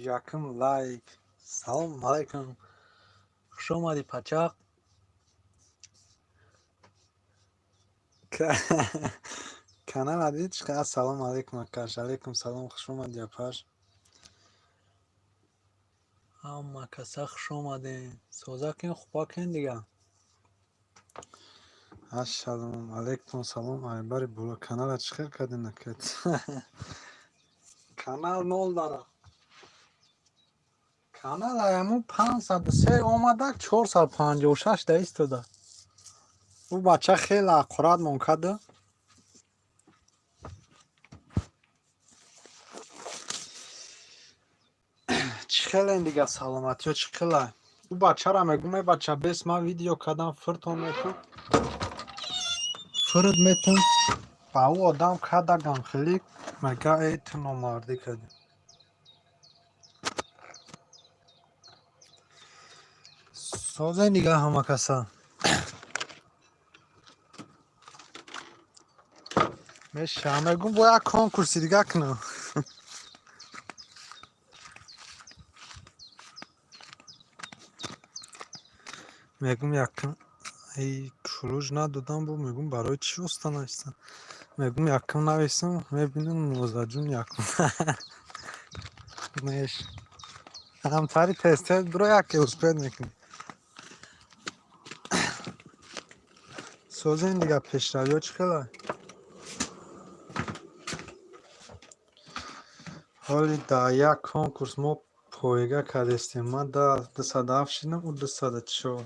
Якум лайк. Салом алайкум. Хуш омадӣ, пачақ. Канал дид чӣ? Ассалому алайкум, акаш. Алайкум салом, хуш омадӣ, апаш. Ҳама каса хуш омадем. Соза кин, хупа кин дига. Ассалому алайкум, салом, айбари боло. Канала чӣ хел кардин, акат? Канал нол дара. Канал аяму 503 омада, 456 да истода. Ӯ бача хеле аққурат мон када. Чӣ хелен дига, саломатиё чӣ хела? Ӯ бачара мегӯм: э бача, бес ман видео кардам, фиртон метам. Фирт метам. Ба ӯ одам када гамхелӣ мега: эй, ту номардӣ кардӣ. Созен дига ҳама каса. Меша, мегӯм, бо як конкурси дига кунам. Мегӯм, якум эй кулуҷ надодам, бо мегӯм, барои чӣ оста нависам? Мегӯм, якум нависам, мебинам, Нозаҷун якум. Меш. Ҳамтари тез-тез биро, яке успеть мекунӣ. Созен дига, пешравиҳо чӣ хела? Ҳоли дар як конкурс мо пойга кардестем. Ман 207 шидам, ӯ 204.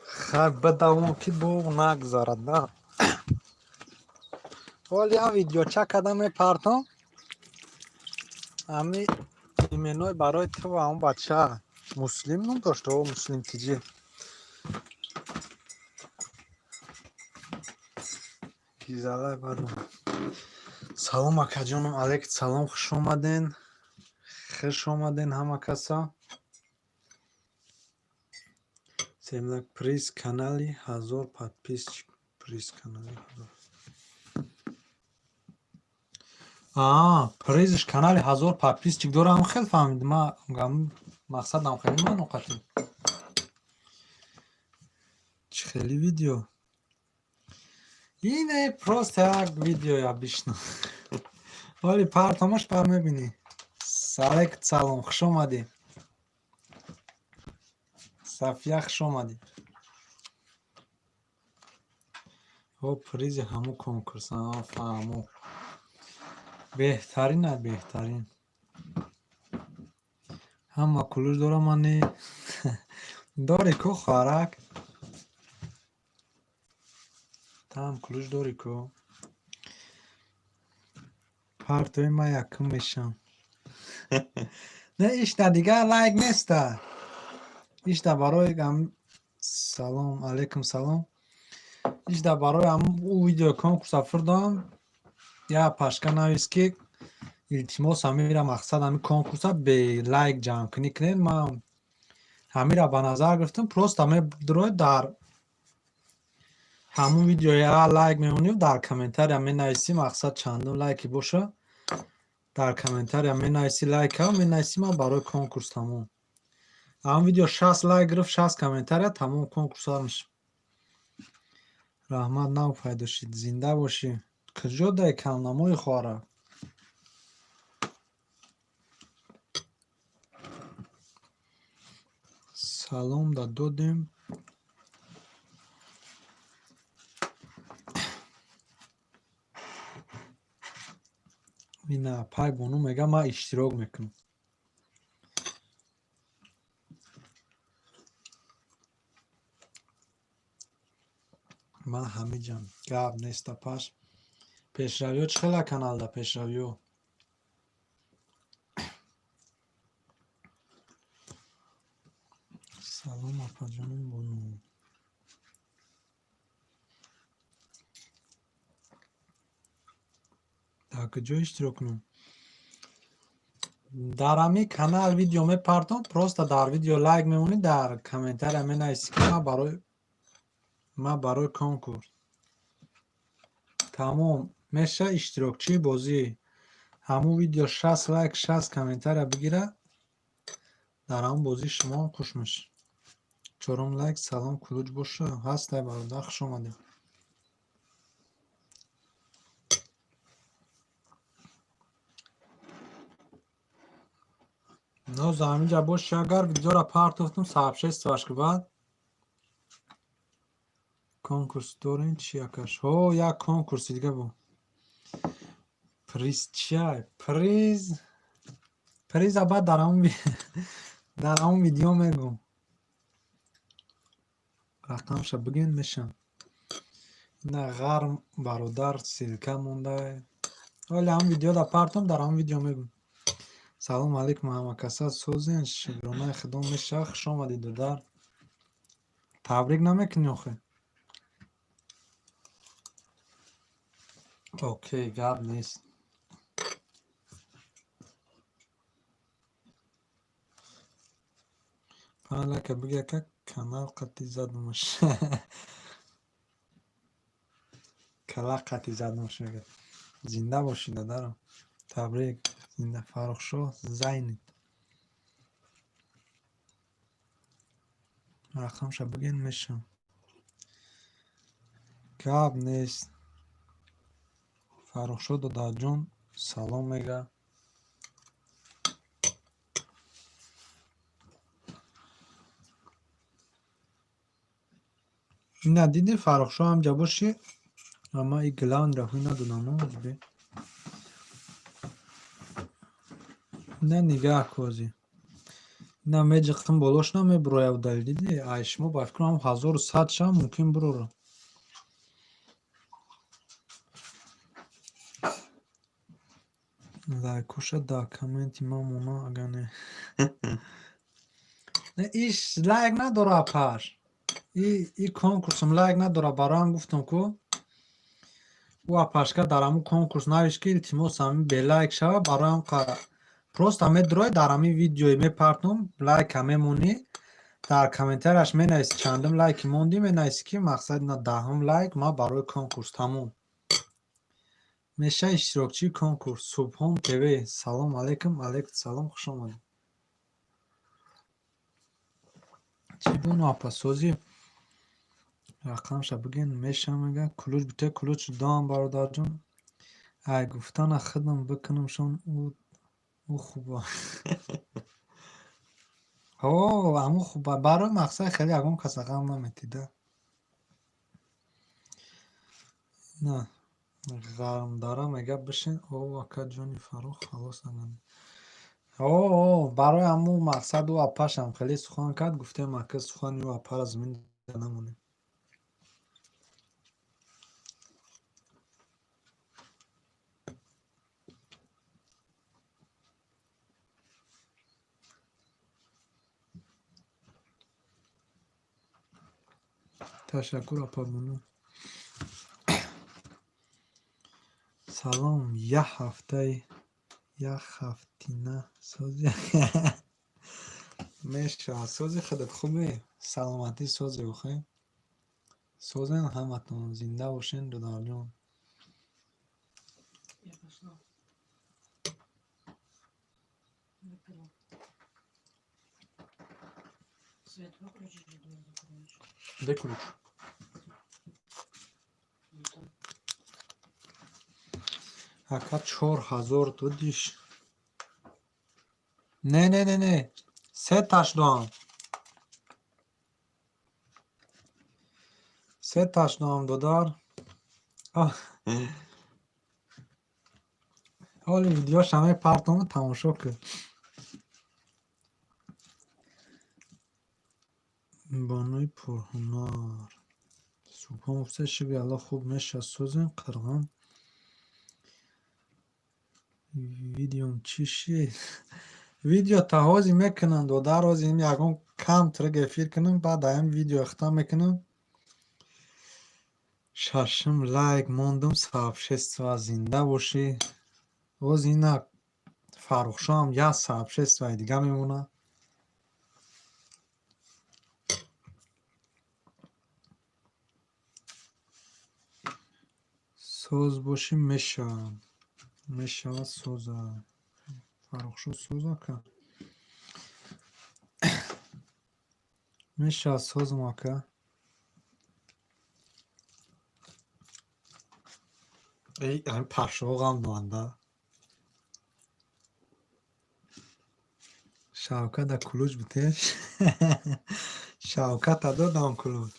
Хай, бидавом, ки бо нагзарад, на. Ҳоли як видеоча кардам, мепартом. Ҳами именои барои ту ва он бача. Муслим ном дошт, о Муслим тиҷи. Гизалай бадум. Салом, акаҷонам, алейк салом, хуш омаден. Хуш омаден ҳама каса. Земляк, приз канали 1000 подписчик. Приз канали 1000. Аа, призш канали 1000 подписчик дорам, хел фаҳмидим. Ма мақсадам хеле ман оқатим. Чӣ хели видео? Ине просто як видео обычно. Ҳоли партомаш ба мебинӣ. Алейк салом, хуш омадӣ. Сафия, хуш омадӣ. О, призи ҳамун конкурс, аа, фаҳмо. Беҳтарин ай, беҳтарин. Ҳама кулуш дорам, ман не. Дорӣ ку, хоҳарак? Таам кулуш дорӣ ку? Партои ман якум мешам. Не, ишта дигар лайк неста. Ишта барои салом, алейкум салом. Ишта барои ҳам ӯ видео конкурса фирдам. Я пашка навис, ки илтимос, ҳамира мақсад ҳами конкурса бе лайк ҷамъкунӣ кунед. Ман ҳамира ба назар гирифтам, просто медуроед, дар ҳамун видео я лайк мемонӣ, дар комментария менависӣ, мақсад чандум лайки боша, дар комментария менависӣ, лайка менависӣ, ман барои конкурс, тамом. Ҳамун видео 60 лайк гирифт, 60 комментария, тамом, конкурс сар мешавад. Раҳмат, нав пайдо шид, зинда бошӣ. Куҷо дай камнамои, хоҳарак? Салом да додем. Ина пай бону мега, ман иштирок мекунам. Ман ҳамиҷам. Гап нест, апаш. Пешравиҳо чӣ хела каналда, пешравиҳо? Салом, апаҷоним бону. Дар куҷо иштирок кунам? Дар ҳамин канал видео мепартом, просто дар видео лайк мемонӣ, дар комментария менависӣ, ки ман барои конкурс. Тамом, меша иштирокчии бозӣ. Ҳамун видео 60 лайк, 60 комментария бигира, дар ҳамун бозӣ шумоам хуш мешед. Чорум лайк. Салом, кулуҷ боша. Ҳастай, бародар, хуш омадед. Ноза, ҳаминҷа боши, агар видеоро партофтум, сообществоаш ки баъд конкурс дорем чи, акаш? Ҳо, як конкурси дига бу. Приз чия? Приз, приза баъд дар ҳамун видео мегӯм. Рақамша бигӯен, мешам. Ина ғарм, бародар, ссылка монда. Ҳоли ҳамун видеоро партом, дар ҳамун видео мегӯм. Салому алайкум, ҳамакаса, созен, шукронаи худо, мешавад. Хуш омадӣ, додар. Табрик намекунӣ охе? Окей, гап нест. Панҷ лайка биги, ака, канал қатӣ задумаш. Кала қатӣ задумаш, мегӯяд. Зинда бошӣ, додарам. Табрик. Зинда. Фаррухшоҳ Зайнид. Рақамша бигӯен, мешавам. Гап нест. Фаррухшоҳ додарҷон салом мега. Ина дидӣ, Фаррухшоҳ ҳамҷа бошӣ, ама и главныйро ҳуй надодам. Ина нигаҳ козӣ. Ина меҷиқим, болош намебурояд, удали, дидӣ? Ай шумо ба фикрам 1100 шам мумкин бурора. Лайкоша дар комменти ман мона, агар не. Не, иш лайк надора, апаш. И конкурсам лайк надора, барои ҳам гуфтам, ку ӯ апашка дар ҳамун конкурс навишт, ки илтимос, ҳамин белайк шава, барои ҳам просто медурой, дар ҳамин видеое мепартом, лайка мемонӣ, дар комментарияш менависи чандум лайки мондӣ, менависи, ки мақсад на 10-ум лайк ман барои конкурс, тамом. Меша иштирокчии конкурс. Субҳон ТВ. Салом алейкум, алейкум салом, хуш омадед. Чӣ бону, апа, созӣ? Рақамша бигӯен, мешавам, мега. Кулуҷ бите, кулуҷ дам, бародарҷон. Ай гуфтана худам бикунамшон, ӯ хуба. Ҳо, ҳамун хуба. Барои мақсади хеле ягон каса ғам наметида. На, Ғармдара мега, бишин. О, акаҷони Фаррух, халос аган. О, барои ҳамун мақсад ӯ апашам хеле сухан кард, гуфтем, ака, сухани ӯ апаро замин намонем. Ташаккур, апабону. Салом, як ҳафтаи як ҳафтина сози мешавад. Сози, худат хубе? Саломатӣ, созе охе? Созен ҳаматон, зинда бошен, додарҷон. Я пошла. Выпила. Свет выключишь и дверь закроешь. Де ключ? Ну, там. Ака, 4000 додиш? Не, не, не, не, сеташ доам, сеташ доам, додар. Ҳоли видеоша мепартому, тамошо кун. Бонуи пурҳунар Субҳон гуфта, шукри Аллоҳ, хуб мешавад, созем. Қирғон, видеом чӣ шид? Видео та ҳозир мекунам, додар, ҳозир ягон кам трек эфир кунам, баъд ҳамин видео ихтам мекунам. Шашум лайк мондум, сообщество, зинда бошӣ. Боз ина Фаррухшоҳам як сообществои дига мемонад. Соз бошӣ, мешавад. Мешавад соза. Фаррухшо, соза ка. Мешавад созам, ака. Эй, ҳамин пашшоҳо ғам доранда. Шавката ключ битеш. Шавката додам ключ.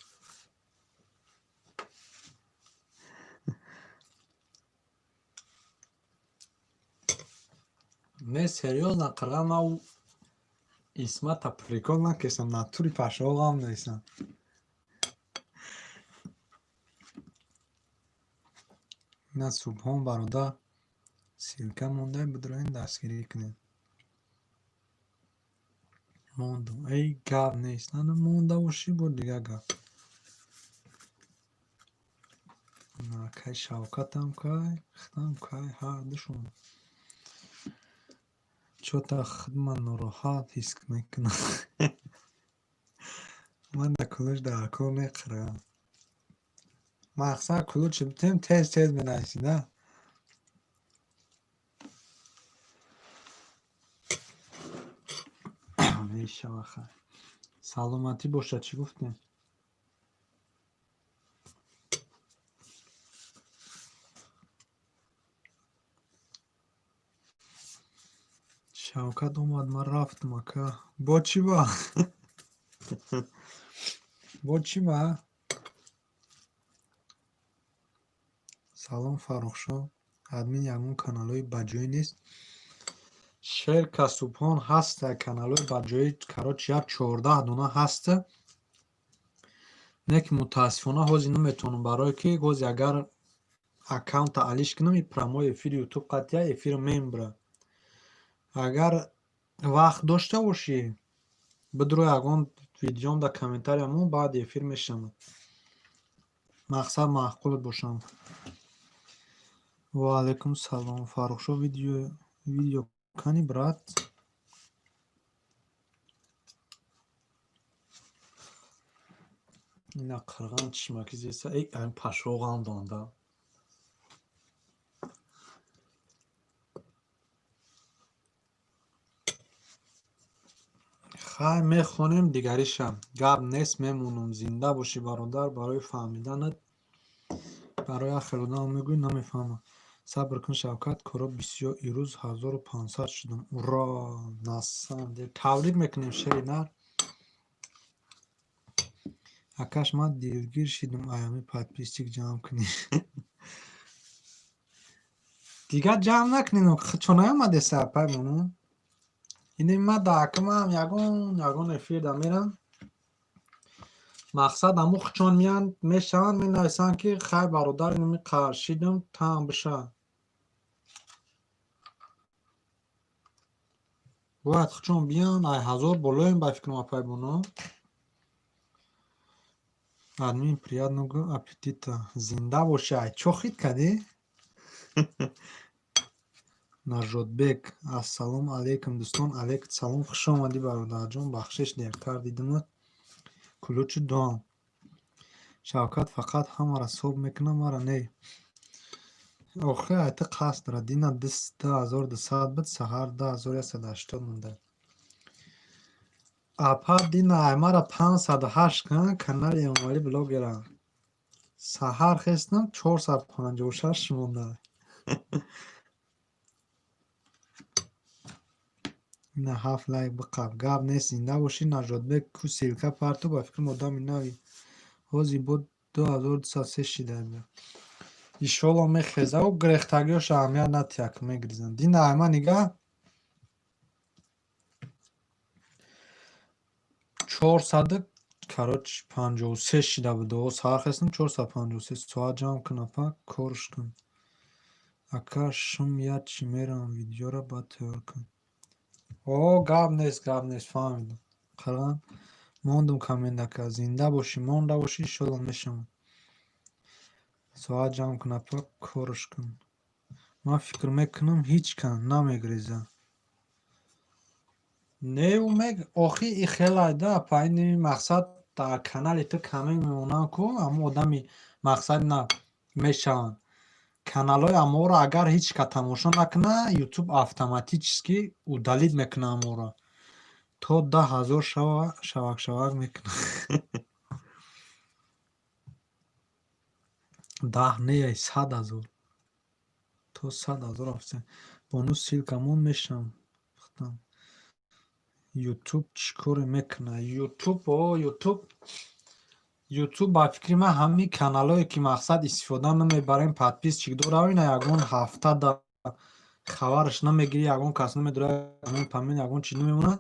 Не, серьёзно, қирған ман Исмата прикол накесам, натури пашшоҳо ғам нестам. На, Субҳон бародар, ссылка монда, бидроен, дастгирӣ кунед. Мондум. Эй, гап нест. На, монда бошӣ, бо дигар гап. Кай Шавкатам, кай худам, кай ҳардушон. Чё-то худман нороҳат ҳис мекунам. Ман дар ключ дар кор меқирам. Мақсад ключи битем, тез тез менависӣ, да? Мешава, хайр. Саломатӣ бошад, чӣ гуфтем? Шавкат омад, ман рафтам, ака. Бо чӣ ба? Бо чӣ ба? Салом, Фаррухшо. Админ, ягон каналҳои баҷоӣ нест? Шерка Субҳон, ҳаста каналҳои баҷоӣ, короче, як 14 дона ҳаста. Не ки мутаассифона ҳозир наметавонам, барое ки ҳозир агар аккаунта алиш кунам, и прямой эфири ютуб қатъия эфир мембра. Агар вақт дошта бошӣ, бидро, ягон видеом дар комментария мон, баъди эфир мешавад. Мақсад маъқулат бошам. Ва алайкум салом. Фаррухшо, видео кани, брат? Ина қирған чишмаки зеса. Эй, ҳамин пашшоҳо ғам донда. Хай, мехонем дигариша. Гап нест, мемонам. Зинда бошӣ, бародар, барои фаҳмиданат. Барои як хел одам мегӯӣ, намефаҳмам. Сабр кун, Шавкат, коро бисёр, ирӯз 1500 шудам. Ура! Насам. Табрик мекунем, шери нар. Акаш, ман дилгир шидам, аями подписчик ҷамъ кунӣ. Дигар ҷамъ накунем, чо наомадеса, апай бону? Ини ман дар акамам ягон эфир да мерам. Мақсад ҳамун хучон меянд, мешаванд, менависанд, ки хай, бародар, инами шидам, таам биша. Бояд хучон биёнд, ай 1000 болоем, ба фикрам, апай бону. Админ, приятного аппетита. Зинда бошӣ. Ай чо хит кардӣ? Нажодбек, ассалому алайкум, дӯстон. Алайкум салом, хуш омадӣ, бародарҷон. Бахшиш, дертар дидимат. Ключи дуам. Шавкат фақат ҳамаро соб мекунад, мара не. Охи, ай ту қасд дорад. Дина 2200 буд, саҳар 2180 монда. Апа, дина ай мара 508 кан канали Эмомалӣ блогера. Саҳар хестам, 456 монда. Ина ҳафт лайк биқаб. Гап нест, зинда бошӣ, Нажодбек, ку ссылка парту, ба фикрам, одами нави. Ҳозир бо 2203 шида. Иншолло, мехеза, ӯ гирехтагиёша аҳамият натиҳад, ки мегиризанд. Дина айма нигаҳ, чорсаду, короче, 53 шида буд. О, саҳар хестам, 453. Соат ҷамъ кун, апа, корш кун. Ака, шум я чӣ меравам, видеоро баъд тайёр кун. О, гап нест, гап нест, фаҳмидам. Қирған мондум коммендака. Зинда бошӣ, монда бошӣ, иншолло, мешавад. Соат ҷамъ кун, апа, корш кун. Ман фикр мекунам, ҳеҷ кас намегирезад. Не, ӯ охи и хелайда, апа, ини мақсад дар канали ту коммент мемонанд ку, ҳамун одами мақсад на мешаванд. Каналҳои аморо агар ҳеҷ ка тамошо накуна, Ютуб автоматически удалить мекуна аморо. То 10 000 шава, шавак шавак мекуна. Даҳ не, 100 000. То 100 000 рафта. Бону, ссылкамон мешавам. Ютуб чӣ коре мекуна? Ютуб, о, Ютуб, Ютуб, ба фикри ман, ҳамин каналҳое ки, мақсад, истифода намебарем, подписчик дора, ина ягон ҳафта да хабараш намегирӣ, ягон кас намедорад, ягон памин, ягон чиз намемонад.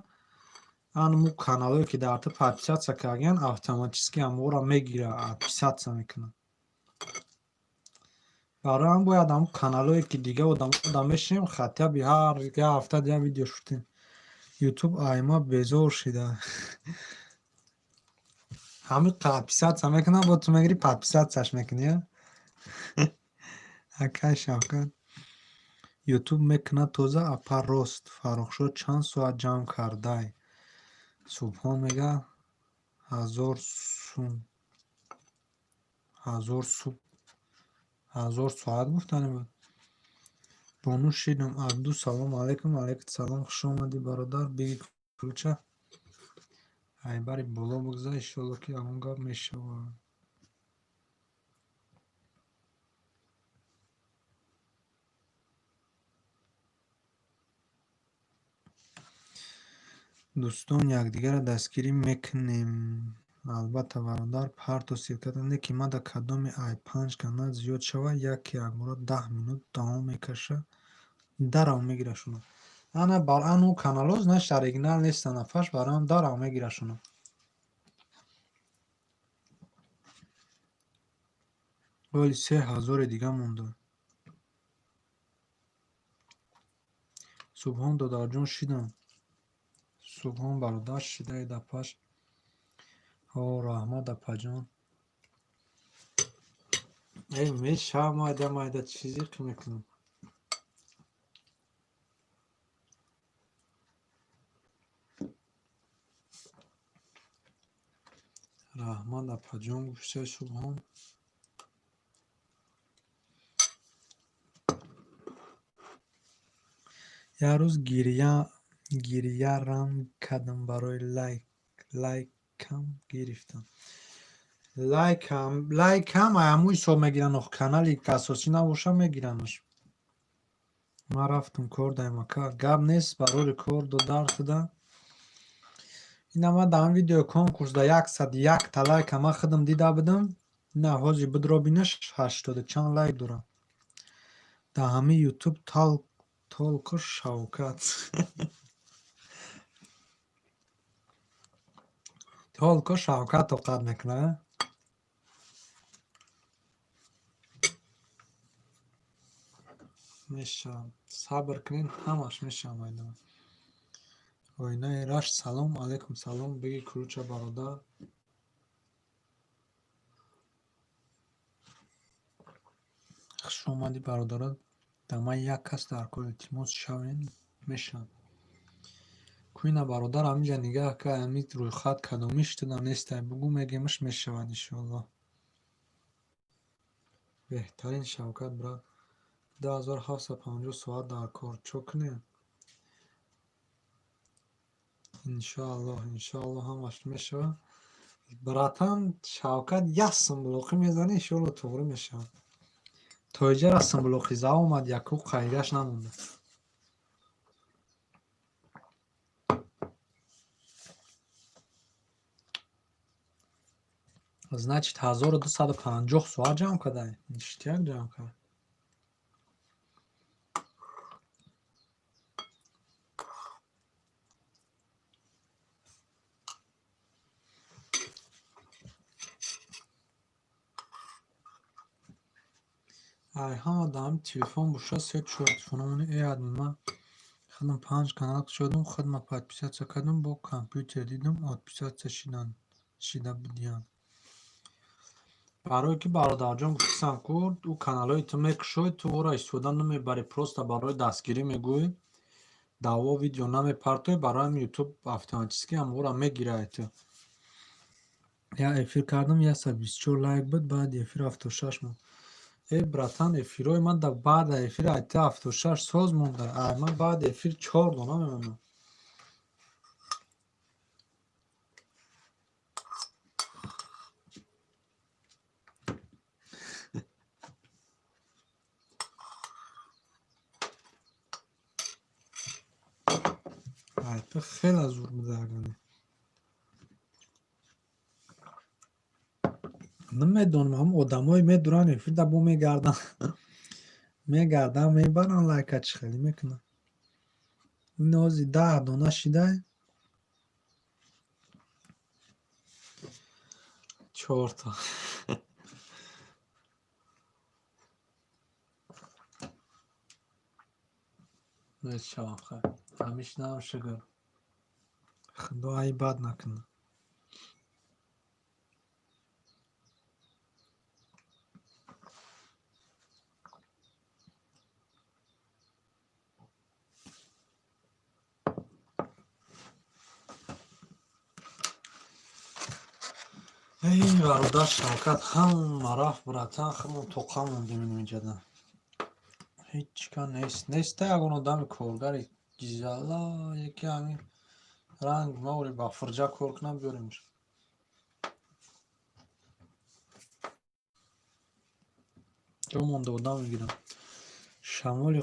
Анму каналҳое ки дар ту подписаться кардагиянд, автоматически ҳамонро мегира, отписаться мекунад. Барои ҳам бояд ҳамун каналҳое ки дига одамо да мешинем, хотя бы ҳар як ҳафта як видео шутем. Ютуб айма безор шида. Ҳамин подписаться мекунад, бо ту мегирӣ, подписатьсяш мекунӣ, а? Акай Шавкат. Ютуб мекунад тоза, апа, рост. Фаррухшод чанд соат ҷамъ кардай? Субҳон мега 1000 сум. 1000 суб. 1000 соат гуфтане буд. Бону, шидам. Абду, салому алайкум. Алайкум салом, хуш омадӣ, бародар. Биги кулча. Айбари боло бигзар, иншолло, ки ягон гап мешавад. Дӯстон, якдигарро дастгирӣ мекунем. Албатта, бародар, парто ссылката не ки мада кадоми ай панҷ канал зиёд шавад, яке якбора 10 минут давом мекаша, дарав мегирашона. Ана бар ану каналҳо, значит, оригинал нестанд, афаш бароям дарав мегирашона. Оли 3000-и дига монда. Субҳон додарҷон, шидам. Субҳон бародар, шидаи дапаш. О, раҳмат, апаҷон. Э, мешава, майда майда чизе ки мекунам. Раҳмат, апаҷон, гуфтаи Субҳон. Як рӯз гирьярам кардам барои лайк, лайкам гирифтам. Лайкам, лайкам ҳамун ҳисоб мегиранд, ох, канали асосӣ набоша, мегирандаш. Ман рафтам кор даем, ака. Гап нест, барори кор додар шуда. Ина ман дар ҳамин видеои конкурс да 101-та лайка ман худам дида будам. Ина ҳозир бидро бинаш, ҳаштоду чанд лайк дорам. Дар ҳамин Ютуб только Шавкат. Только Шавкат тоқат мекунад. Мешавад. Сабр кунед, ҳамаш мешавад майдон. Оинаи Рашт, салом алайкум, салом, биги кулча, бародар. Хуш омадӣ, бародарон. Дар ман як кас дар кор, илтимос, шавем, мешавад. Куина, бародар, ҳаминҷа нигаҳ ка, ҳамин рӯйхат кадомиш шуда нестай, бугӯ, мегемаш, мешавад, иншоаллоҳ. Беҳтарин, Шавкат брат. 2750 соат дар кор. Чо кунем? Иншоаллоҳ, иншоаллоҳ, ҳамаш мешавад. Братан Шавкат, як сумбулоқӣ мезанӣ, иншоаллоҳ, туғрӣ мешавад. То иҷара сумбулоқиза омад, яку қайдаш намонда. Значит, 1250 соат ҷамъ кардай. Ништяк ҷамъ кард. Ай ҳама дар ҳамин телефон боша, се чор телефономони. Э, адми, ман худам панҷ канал кушодам, худма подписаться кардам, бо компютер дидам, отписаться шида будиянд. Барое ки, бародарҷон, гуфтисам ку, ӯ каналҳои ту мекушоӣ, ту ӯро истифода намебарӣ, просто барои дастгирӣ мегӯӣ, даво видео намепартоӣ, барои ҳамин Ютуб автоматически ҳамонро мегирад ту. Як эфир кардам, 124 лайк буд, баъди эфир 76 монд. Э, братан, эфирҳои ман да баъда эфир айти 76 соз монда. Ай ман баъди эфир чор дона мемонам. Айти хеле зур буда. Намедонам, ҳам одамое медуранд эфирда, бо мегарданд, мегарданд, мебаранд лайка, чӣ хеле мекунанд. Ин ҳози 10 дона шидай, чорта. Мешавам, хайр, ҳамишнаам, шукр Худо ай бад накунад. Эй, бародар Шавкат, ҳама рафт, братан, худмон тоқа мондем инҷода. Ҳеҷ ка нест. Неста ягон одами коргари гизала, яке ҳамин ранг маври ба фурҷа кор кунам, биёремш. Ҷо монда, одам мегирам. Шамоли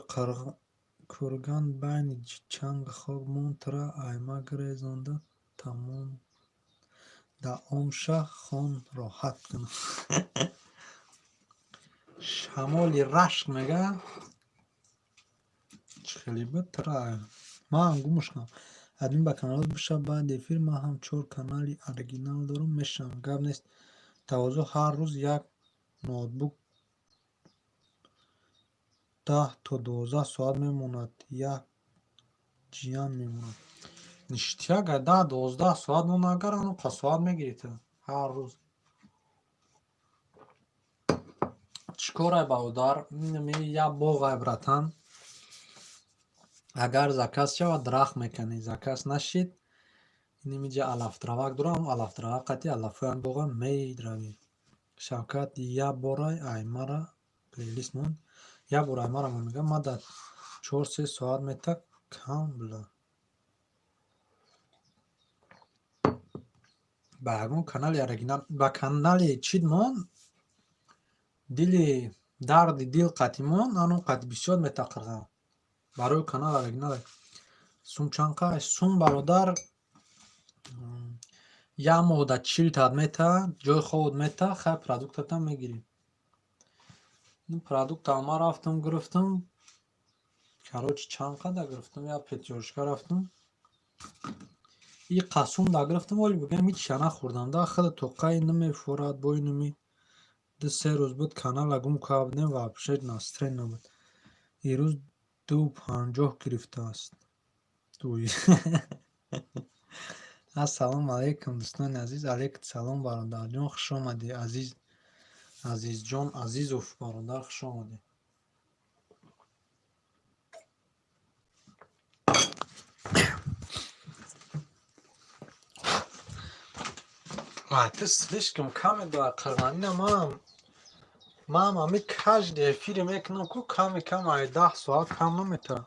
курган байни чангу хок монтра айма гирезонда тамом даомша хон роҳат кунад. Шамоли рашк мега, чӣ хеле буд тра, ман гумш кунам. Админ ба каналот биша баъди эфир, ман ҳам чор канали оригинал дорам, мешавам, гап нест. Тавозӯ ҳар рӯз як ноутбук 10 то 12 соат мемонад, як ҷиян мемонад. Ништяк, 10-12 соат монад, агар ануқа соат мегирӣ ту ҳар рӯз. Чӣ корай, бародар? Як боғай, братан. Агар заказ шавад, дарахт меканӣ, заказ нашид, инамиҷа алафдравак дорам, алафдравак қати алафҳои боға медравӣ. Шавкат, як борай аймара плейлист монд. Як бор аймара мон, мегӯям, ман дар 4-3 соат мета кам буда. Ба ягон канали оригинал, ба канали чид мон, дили дарди дил қати мон, ано қати бисёр метақирғам. Барои канал оригинал сум чанд қай? Сум, бародар, як моҳ да 40 тат мета, ҷои хобот мета, хай, продуктатам мегирӣ. Ин продуктам ман рафтам гирифтам. Короче, чанд қадар гирифтам? Як Пятёрочка рафтам. И қасум да гирифтам, оли бигӯям, ҳичша нахӯрдам да, худ тоқаи намефорад, бо инами 2-3 рӯз буд канала гум карда будем, вообще настроен набуд. Ирӯз 2,50 гирифтааст. Ассалому алайкум, дӯстони азиз. Алайкум салом, бародарҷон, хуш омадӣ, азиз, Азизҷон Азизов, бародар, хуш омадӣ. Ты слишком каме дора қирғанина. Ман ами каждый эфире мекунам ку, ками кам ай 10 соат кам наметавам.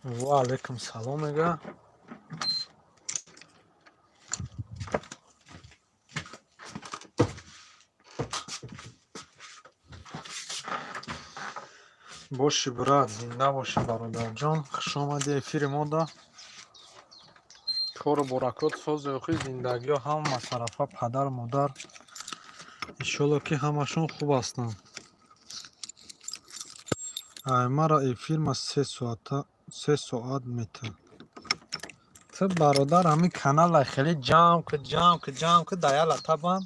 Ва алайкум салом мега. Боши, брат, зинда бошӣ, бародарҷон, хуш омадӣ эфири мода. Кору боракот, сози охи, зиндагиҳо ҳама тарафа, падару модар иншолло ки ҳамашон хуб ҳастанд. Аймара эфирма 3 соата, 3 соат мета. Ту, бародар, ҳамин канала хеле ҷамъ ку, ҷамъ ку, ҷамъ ку, дар як лата банд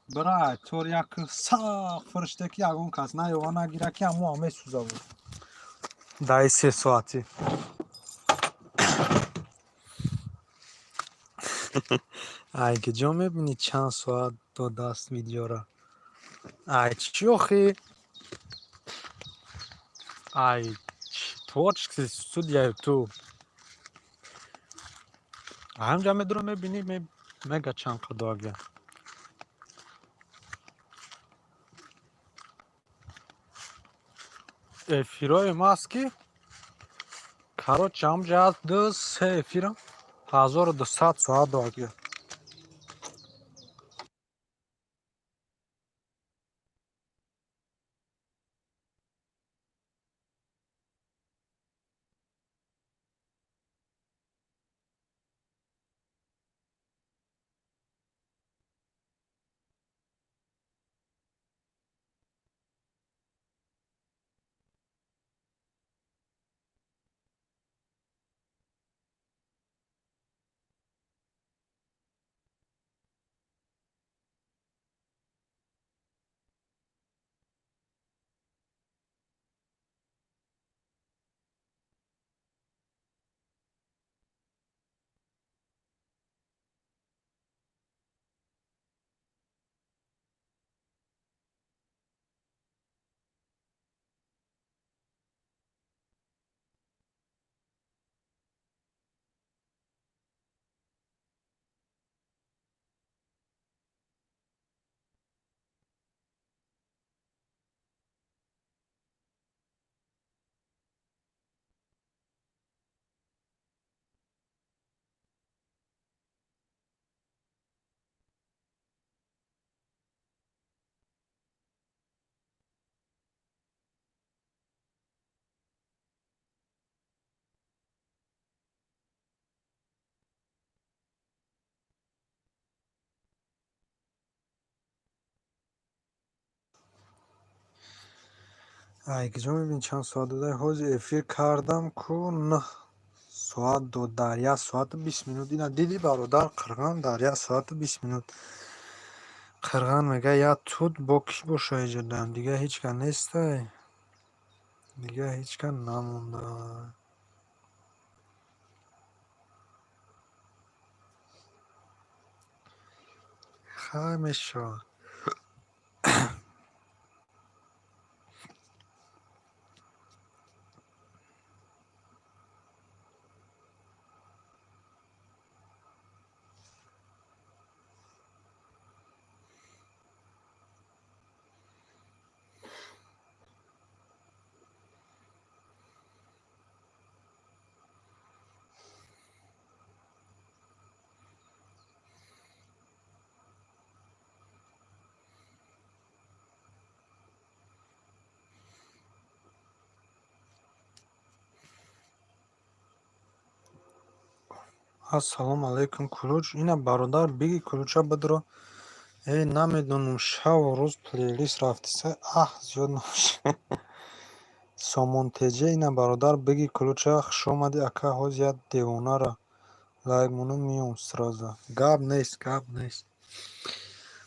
бира, тор як сахт фуриште, ки ягон кас наёва нагира, ки ҳамо месӯза буд даи 3 соатӣ. Ай, киҷо мебинӣ чанд соат додааст видеора? Ай, чӣ охи? Ай, творческий студия Ютуб. Ҳамҷа медурам, мебинӣ, мега чанд қадоага. Эфирҳои маст, ки, короче, ҳамҷа ҳаст ду се эфирам 1200 соат дод. Ай, киҷо мебинӣ, чанд соат дода? Ҳозир эфир кардам ку, 9 соат дод, дар 1 соату 20 минут. Ина дидӣ, бародар Қирған, дар 1 соату 20 минут. Қирған мега, я тут бо кӣ боша иҷодам, дига ҳеҷ кас нестай, дига ҳеҷ кас намонда. Хай, мешавад. Ассалому алайкум, Кулуч. Ина, бародар, биги, Кулуча бидро. Э, намедонам, шаву рӯз плейлист рафтиса, аҳ, зиёд набошад. Сомон Теҷа, ина, бародар, биги, Кулуча, хушомадӣ, ака. Ҳозир як девонара лайк монум, меом сразу. Гап нест, гап нест.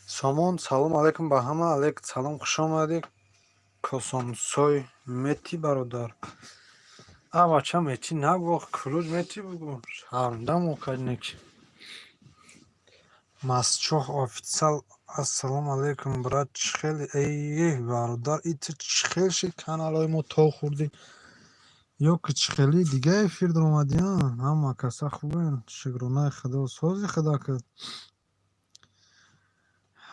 Сомон, салом алайкум ба ҳама. Алейк салом, хушомадӣ. Косонсой мети, бародар. А, бача, мети нагӯ, Кулуч мети бугӯ. Шармдамо каднек. Масчоҳ офитсал, ассалому алайкум, брат, чӣ хеле? Эй, бародар, и ту чӣ хел шид, каналҳои мо то хӯрдӣ ё ки чӣ хели дига эфир даромадӣ? А ҳама каса хубен, шукронаи худо, сози худо кард.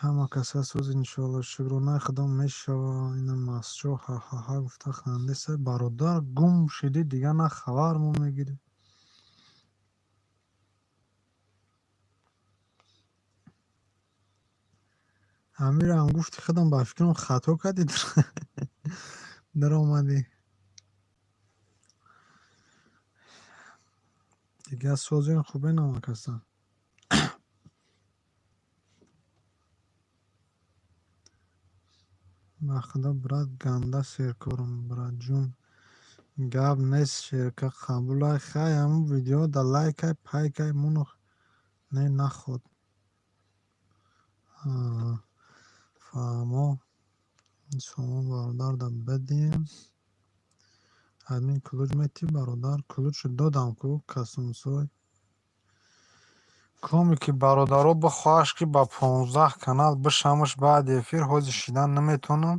Ҳама каса сози, иншоалло, шукронаи худо мешава. Ина Масчоҳ ҳа-ҳа-ҳа гуфта хандеса. Бародар, гум шидӣ, дига на хабар мо мегирӣ. Амирам гуфти, худам ба фикрам хато кардӣ, даромадӣ. Дига созен, хубен ҳама каса? Ба худо, брат, ганда серкорам, братҷон. Гап нест, шерка, қабулай. Хай, ҳамун видео да лайкай, пайкай моно не наход. Фаҳмо. Сомон бародар да бидем. Админ, ключ метӣ, бародар? Ключ додам ку, Касумсой. Коме ки бародаро бихоҳаш, ки ба 15 канал бишамаш баъди эфир, ҳозир шидан наметавонам.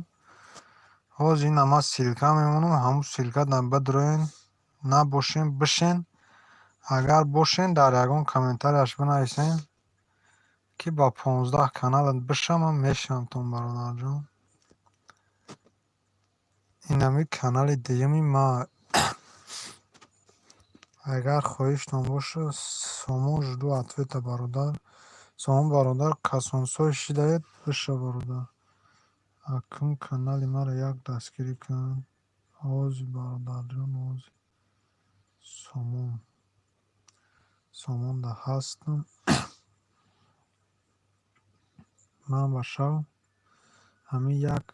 Ҳозир ина ман ссылка мемонам, ҳамун ссылка да бидроен, набошен, бишен. Агар бошен, дар ягон комментарияш бинависен, ки ба 15 каналат бишамам, мешавамтон, бародарҷон. Инами канали дуюми ма. Агар хоҳиштон боша, Сомон, жду ответа, бародар. Сомон, бародар, касонсой шидаед, биша, бародар. Акун канали маро як дастгирӣ кун. Ози, бародарҷон, ози. Сомон. Сомонда ҳастам. Ман ба шав ҳамин як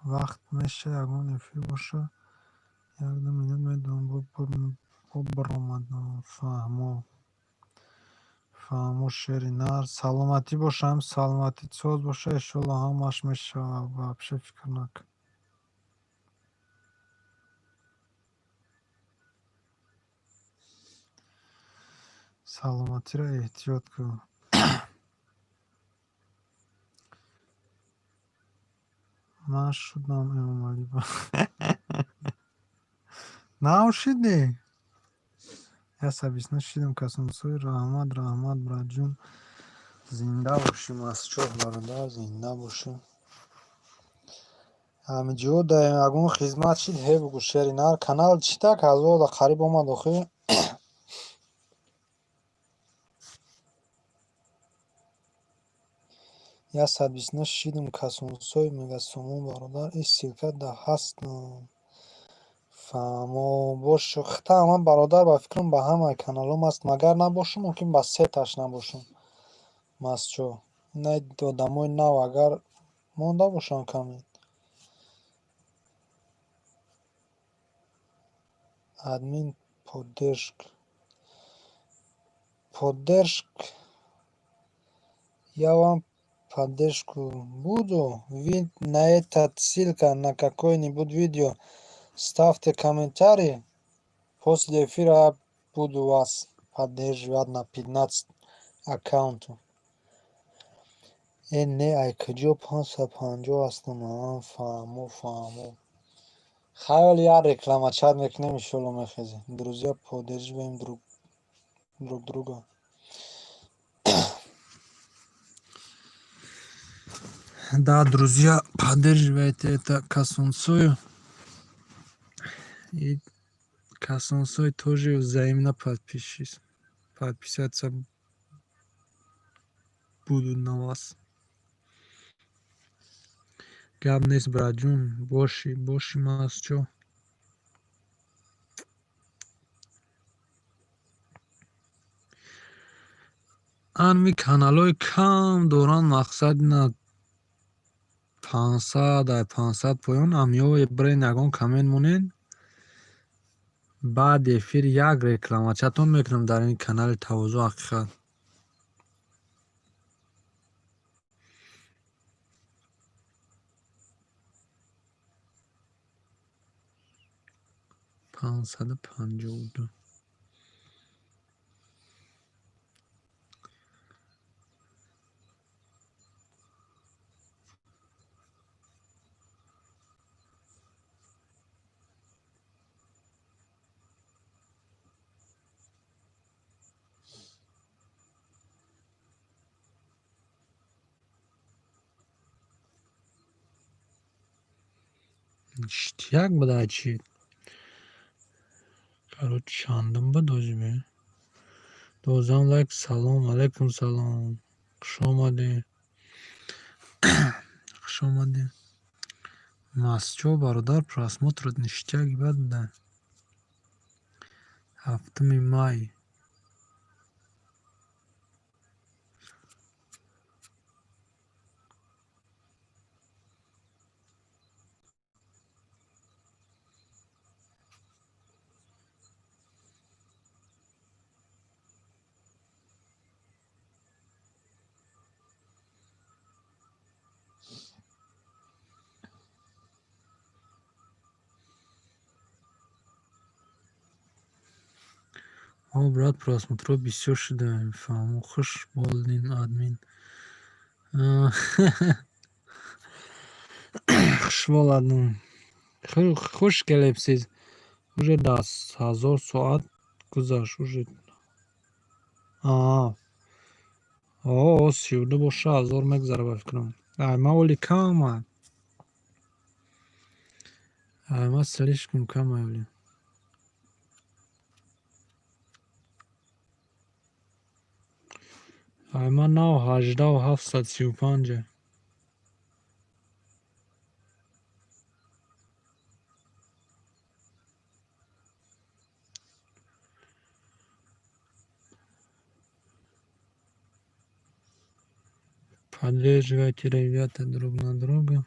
вақт меша, ягон эфир боша, 1-2 минут медонам, бо баромадам. Фаҳмо. Фаҳмо, шери нар. Саломатӣ боша, ҳам саломатӣ соз боша, иншолло ҳамаш мешавад. Вообще фикр накун. Саломатиро эҳтиёт кун. Ман шудам, Эмомалӣ. Нав шидӣ? 129 шидам, касонсой. Раҳмат, раҳмат, братҷон. Зинда бошӣ, Масчоҳ бародар, зинда бошӣ. Ҳамиҷо да ягон хизмат шид, ҳе бугӯ, шери нар. Канал чӣ так ҳазорда қариб омад охи. 129 шидам, касонсой, мега Сомон, бародар. И ссылка да ҳастам. Фаҳмо, бош. Хита ман, бародар, ба фикрам, ба ҳамаи каналҳом аст. Магар набошам, мумкин ба сеташ набошам. Масчо. Ина одамои нав агар монда бошанд каме. Админ поддержка. Поддержка. Я вам поддержку буду. Вы на этот ссылка на какое-нибудь видео ставьте комментарии. После эфира я буду вас поддерживать на 15 аккаунтов. Э, не, ай куҷо 550 ҳастам? Фаҳмо, фаҳмо. Хайр, як реклама чат мекунем, иншолло мехезем. Друзья, поддерживаем друг друга. Да, друзья, поддерживайте это Касонсою. И Касонсой тоже взаимно подпишись. Подписаться буду на вас. Гап нест, братҷон, бошӣ, бошӣ, Масчо. Анми каналҳои кам доранд, мақсад на 500, ай 500 поён, амиҳо бирен ягон коммент монед. Баъди эфир як рекламачатон мекунам дар ин канали Тавозӯ ҳақиқат. 552. Иштияк буда чӣ? Короче, чандум буд ҳозир? 12 лайк. Салом алайкум, салом. Хуш омадед. Хуш омадед. Масчо, бародар, просмотрот ништяк бад буда. 7 май. О, брат, просмотрҳо бисёр шуда. Фаҳмо, хуш болдин, админ. Хуш боладим. Хуш келибсиз. Уже 10 000 соат гузашт. Уже. Аа. О, 32 боша, ҳазор мегузара, ба фикрам. Ай, ман оли кам. Ама слишком кам айвли. Ама нав 18735. Поддерживайте, ребята, друг на друга.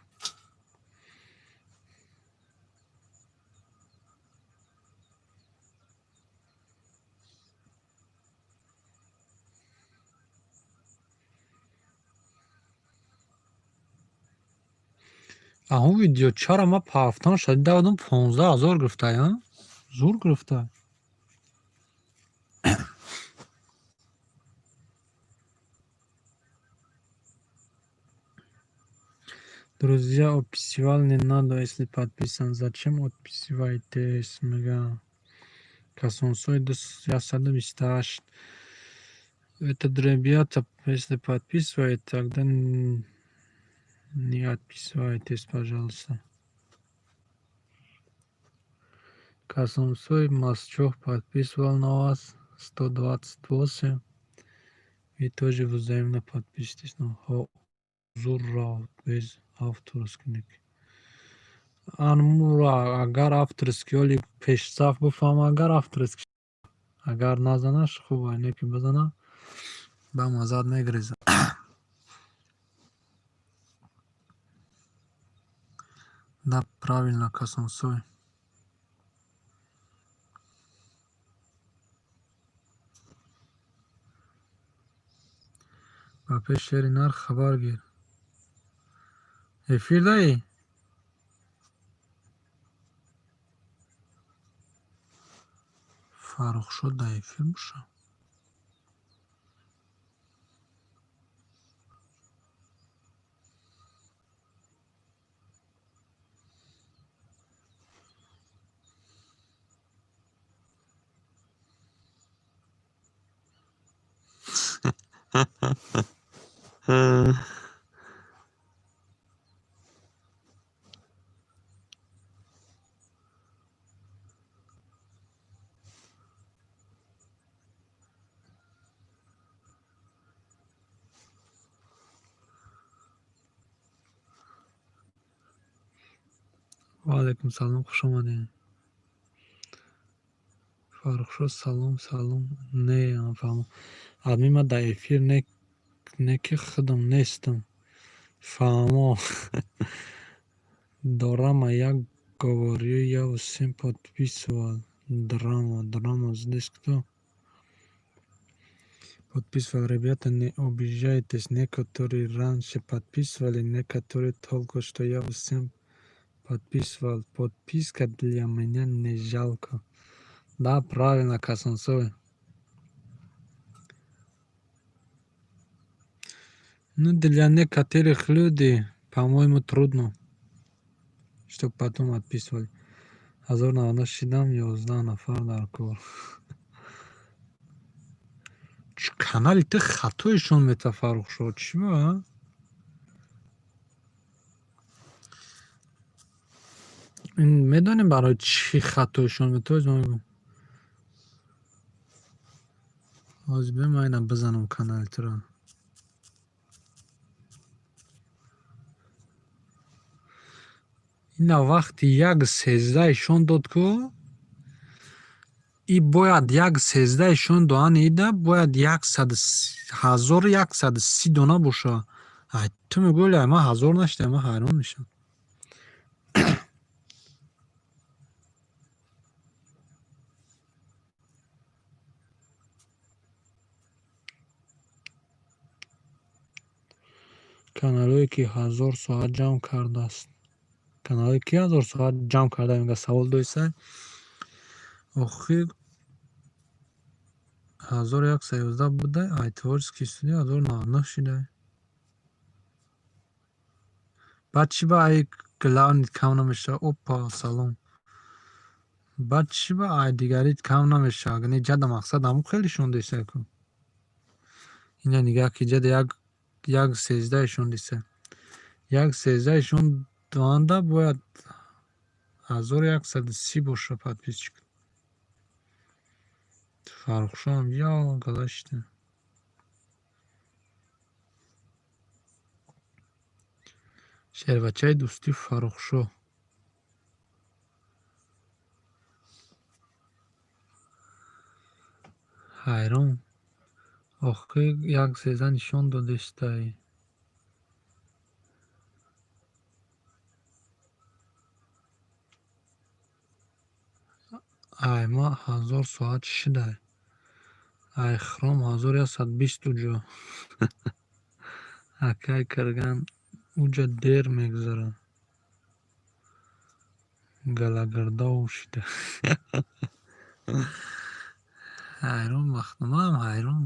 Аҳун видео чаро ма пафтан шадида будам, 15 000 гирифтай, а? Зур гирифтай. Друзья, отписывал не надо, если подписан. Зачем отписываетесь? Мега. Касонсой 128. Этот ребята, если подписывает, тогда не отписывайтесь, пожалуйста. Касонсой Масчох подписывал на вас 128. Вы тоже взаимно подписывайтесь. Ну, зур без авторский. Анмура, агар авторский оли пешсаф бифаҳма, агар авторский, агар назанаш хуб, не ки бизана, ба мазад мегреза. Да, правильно, Касонсой. Ба пеш шери нар хабар гир. Эфир даи? Фаррухшод дар эфир боша? Ва алайкум салом, хуш омадед. Фаррухшод, салом, салом. Не, фаҳмо. Адми ман дар эфир не ки худам нестам. Фаҳмо. Дорама, я говорю, я всем подписывал. Драма, драма, здесь кто? Подписывал, ребята, не обижайтесь. Некоторые раньше подписывали, некоторые только что, я всем подписывал. Подписка для меня не жалко. Да, правильно, Касонсой. Ну, для некоторых людей, по-моему, трудно, чтоб потом отписывали. 1096 шидам, 11 нафар дар кор. Канали ту хатоишон мета, Фаррухшод. Чӣ ба? Ин медонем барои чӣ хатоишон мета? Ҳозир биё, ман ина бизанам канали туро. Ина вақти 1:13 ишон дод ку, и бояд 1:13 ишон доани ида бояд 1130 дона боша. Ай, ту мегӯӣ, ай ман 1000 нашидам, ман ҳайрон мешавам. Каналҳое ки 1000 соат ҷамъ кардааст. Каналҳое ки 1000 соат ҷамъ карда, мега савол доисай. Охир 1111 будай, ай творческий студия 1099 шидай. Баъд чӣ ба ай главный кам намешавад? Опа, салом. Баъд чӣ ба ай дигарит кам намешавад? Не, ҷада мақсад ҳамун хеле ишон дисай ку. Ина нигаҳ ки ҷада 1:13 ишон диса. 1:13 ишон доанда бояд 1130 боша подписчик. Фаррухшоам ё галашта. Шербачаи дӯстӣ Фаррухшо. Ҳайрон. Охир як сеза нишон додестай. Ай ма 1000 соат шидай. Ай хром 1120 уҷо. Акай карган уҷа дер мегузарад. Галагардов шида. Ҳайрон махнумам ҳайрон.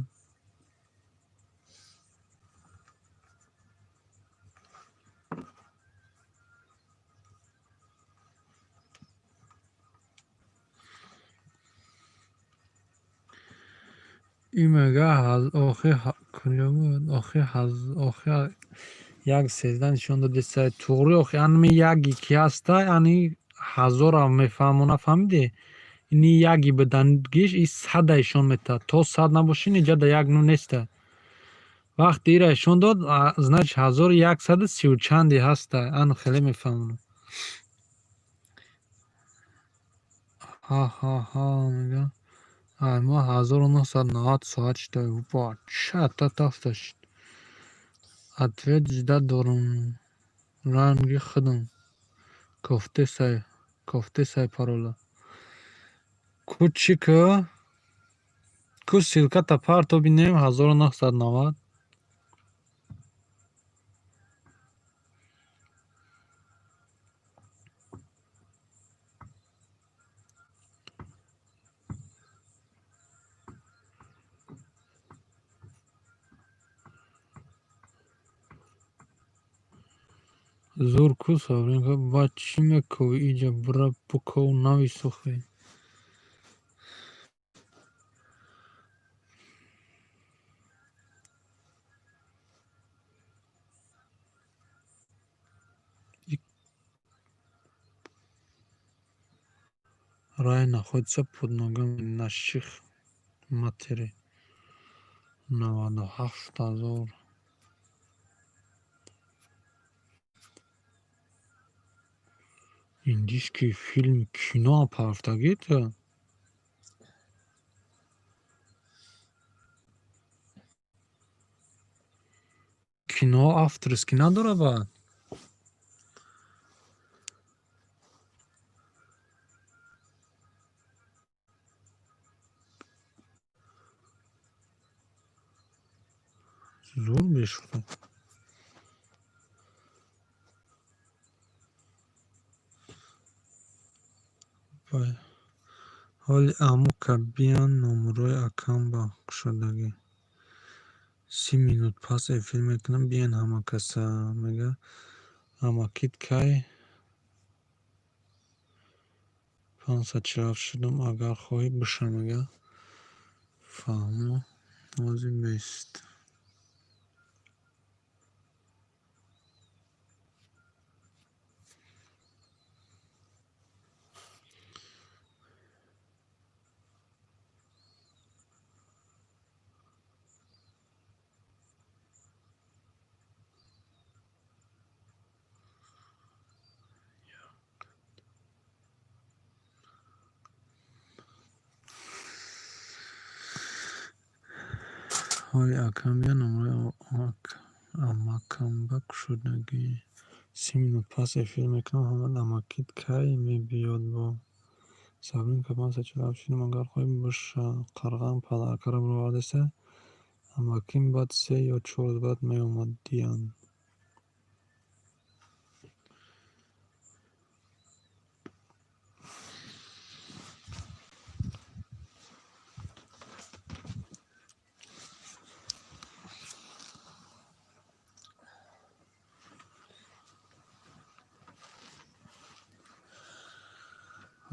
Ин мега охир куҷо буд? Охир як сезда нишон додестай. Туғри охи анми яги ки ҳастай, ани ҳазора мефаҳмона, фаҳмидӣ? Ини яги бидангиш и сада ишон метаҳад. То 100 набоши иҷада як ну неста. Вақте ира ишон дод, значит 1130 чанде ҳастай. Ан хеле мефаҳмонам. Ҳа-ҳа-ҳа мега. Ай ма 1990 соат шидай. Ба чата тафта шид. Ответ ждать дорум. Ранги худам. Кофтесай парола. Ку чӣ ку? Ку ссылката парто бинем 1990. Зур ку Сабринка, ба чӣ мековӣ иҷа бира биков навис охи. Рай находится под ногами наших матери. 97 000. Индийский фильм кино парафтагита? Кино авторский надорад баъд? Зур бешухӣ. Ҳоли амука биян номрои акам ба кушодагӣ. 30 минут пас эфир мекунам, биен ҳама каса. Мега амакит кай 547 шудам, агар хоҳӣ биша мега. Фаҳмо ҳозир бест. Ҳоли акам биян номрои амакам ба кушодагӣ. 30 минут пас эфир мекунам, ҳама амакит кай мебиёд бо? Сабринка 547 шудам, агар хоҳӣ биша. Қарғам падаркаро бировардеса? Амаким баъд се ё чор рӯз баъд меомад диян.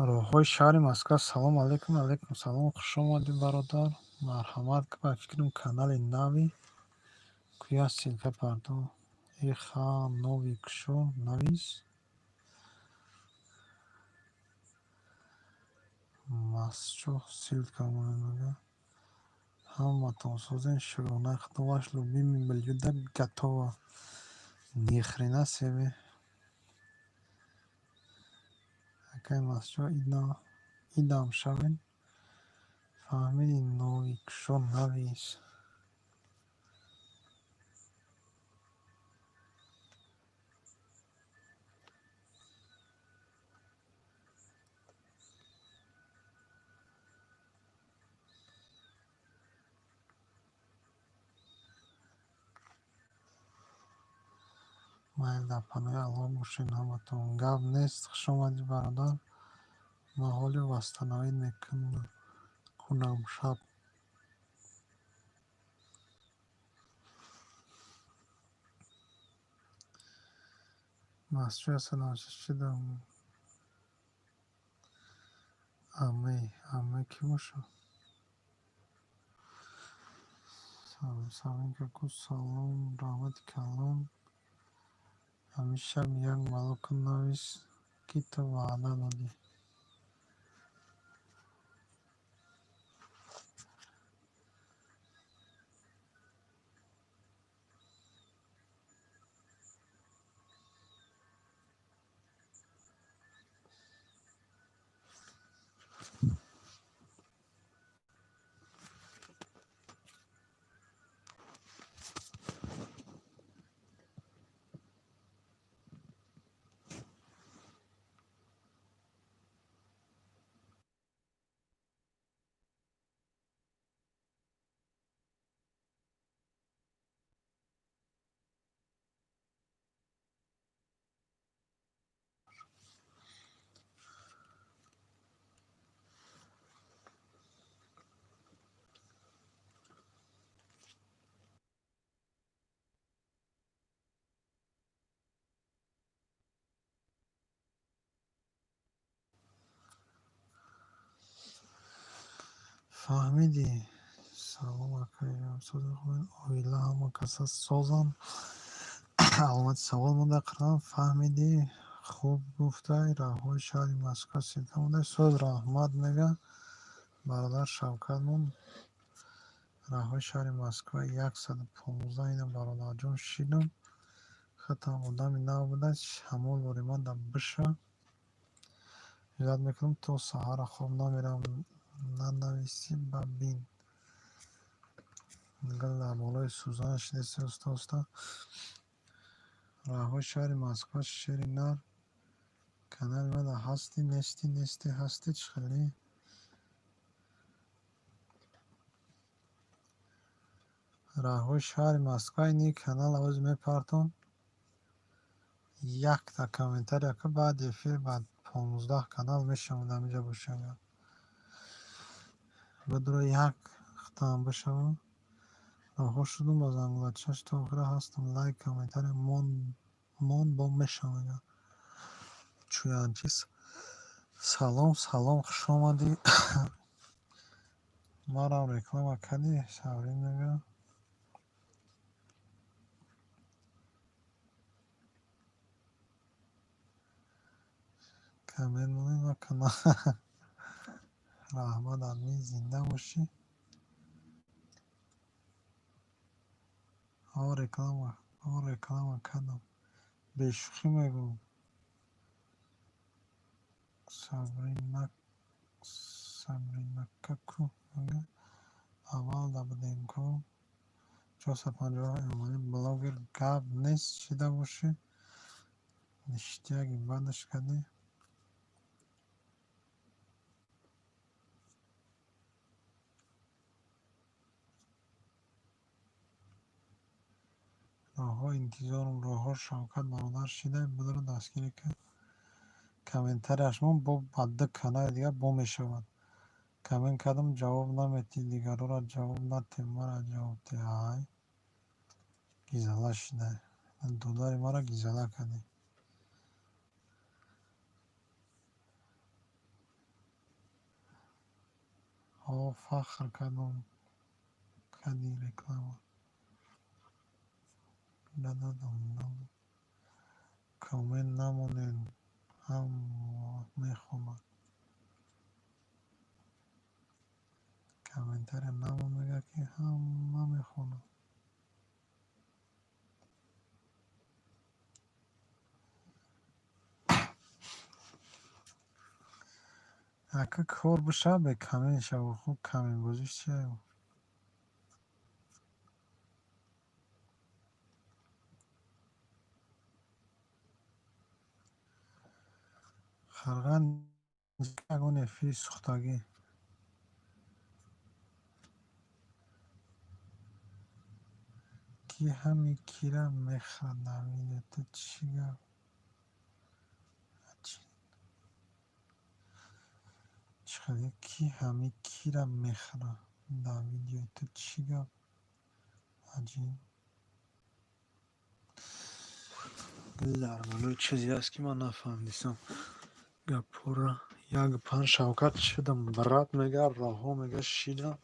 Роҳҳои шаҳри Москва. Салом алейкум. Алейкум салом. Хуш омадӣ, бародар. Марҳамат, ба фикрам канали нави. Куя ссылка пардо. Эха, нови кушо, навис. Масчоҳ ссылка монед, мега. Ҳаматон созен, шукрона Худо, ваш любимый блюдо готово. Ни хрена себе. Акай Масчоҳ, идам шавед. Фаҳмиди, новикшо, навис. Майл, дар паноҳи Аллоҳ бошед ҳаматон. Гап нест, хушомадӣ, бародар. Ман ҳоли восстановить мекунам шаб. Масчоҳ 196 шидам. Аме, аме кӣ бошад? Савинка ку, салом, раҳмати калон. Ҳамин шаб як малока навис, ки ту ваъда додӣ. Фаҳмидӣ? Салом, акаҷон, созед, хубед, оила, ҳама каса созанд? Аломати савол монда қирам. Фаҳмидӣ, хуб гуфтай. Роҳҳои шаҳри Москва ссылка мондай. Соз, раҳмат, мега бародар Шавкатмон. Роҳҳои шаҳри Москва 115 ина, бародарҷон, шидам. Хатам одами нав будаст, ҳамон лоримада биша. Ҷуръат мекунам, то саҳара хоб намерам. Нанависӣ ба бин. Гул дар болои сӯзан шидест, оста оста. Роҳҳои шаҳри Москва, шери нар. Канали мада ҳастӣ, нестӣ, нестӣ, ҳастӣ, чӣ хелӣ? Роҳҳои шаҳри Москва, ини канал овоз мепартон. Якта комментария ка, баъди эфир ба 15 канал мешавад, ҳаминҷа бошад. Бадро як хатам бишавам. Роҳҳо шудум ба зангулачаш, то охира ҳастам. Лайк, комментария мон, бо мешавам. Чӯянчи, салом, салом, хушомадӣ. Марам реклама кардӣ, Сабрин, мега. Коммент монед ва канал. Раҳмат, админ, зинда бошӣ. Ҳо, реклама, ҳо, реклама кардам. Бешӯхӣ мегӯм. Сабринака ку, мега. Аввал да будем ку. 450 Эмомалӣ блогер, гап нест, шида бошӣ. Ништяки бадаш кардӣ. Роҳҳо интизорум, роҳҳо, Шавкат бародар шидай, будро дастгирӣ кард. Комментарияш мон, бо ба ду канали дигар бо мешавад. Коммент кардам, ҷавоб наметӣ, дигарора ҷавоб натем, мара ҷавоб те. Ай. Гизала шидай. Додари мара гизала кардӣ. Ҳо, фахр кардам, кардӣ реклама. Дададам. Коммент намонед, ҳам мехонад. Комментария намон, мега, ки ҳама мехонам. Ака, кор бишава, бе коммент шава. Хуб, комментбозиш чия? Харған, ягон эфири сӯхтагӣ. Ки ҳами кира мехӯрад дар видео? Ту чӣ гап? Чӣ хеле? Ки ҳами кира мехӯрад дар видео? Ту чӣ гап? Аҷиб. Дар болои чизе аст, ки ман нафаҳмидистам. Гапҳоро як панҷ Шавкат шудам, брат, мега, роҳҳо, мега, шидам.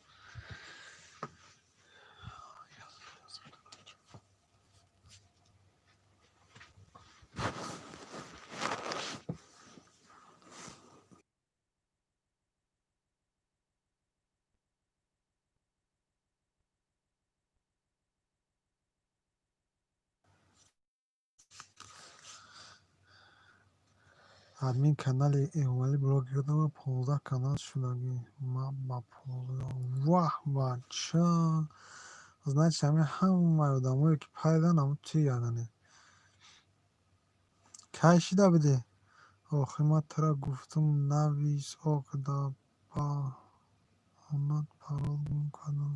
Админ канали Эмомалӣ блогер дама, 15 канал шудагӣ. Ма ба 15. Ваҳ, бача! Значит, ҳамин ҳамаи одамое, ки пайдан, ҳамун ту ягане. Кай шида будӣ? Охир ман тура гуфтум, навис, ок, да баҳонат парол гум кардам.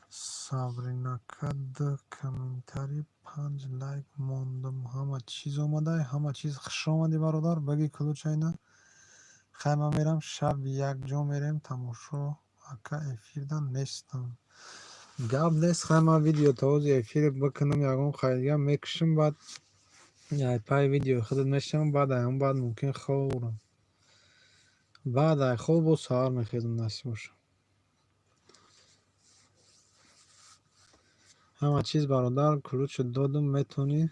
Сабринака, ду комментарий, панҷ лайк мондум. Ҳама чиз омадай, ҳама чиз. Хуш омадӣ, бародар, баги ключайна. Хай, ман мерам, шаб якҷо мерем тамошо. Ака, эфирда нестам. Гап нест, хай, ман видео то ҳози эфир бикунам, ягон хайдига мекушам, баъд пай видеои худат мешавам, баъд ай он баъд мумкин хобрам. Баъд ай хоб боз саҳар мехезам, насиб боша. Ҳама чиз, бародар, ключо додум, метавонӣ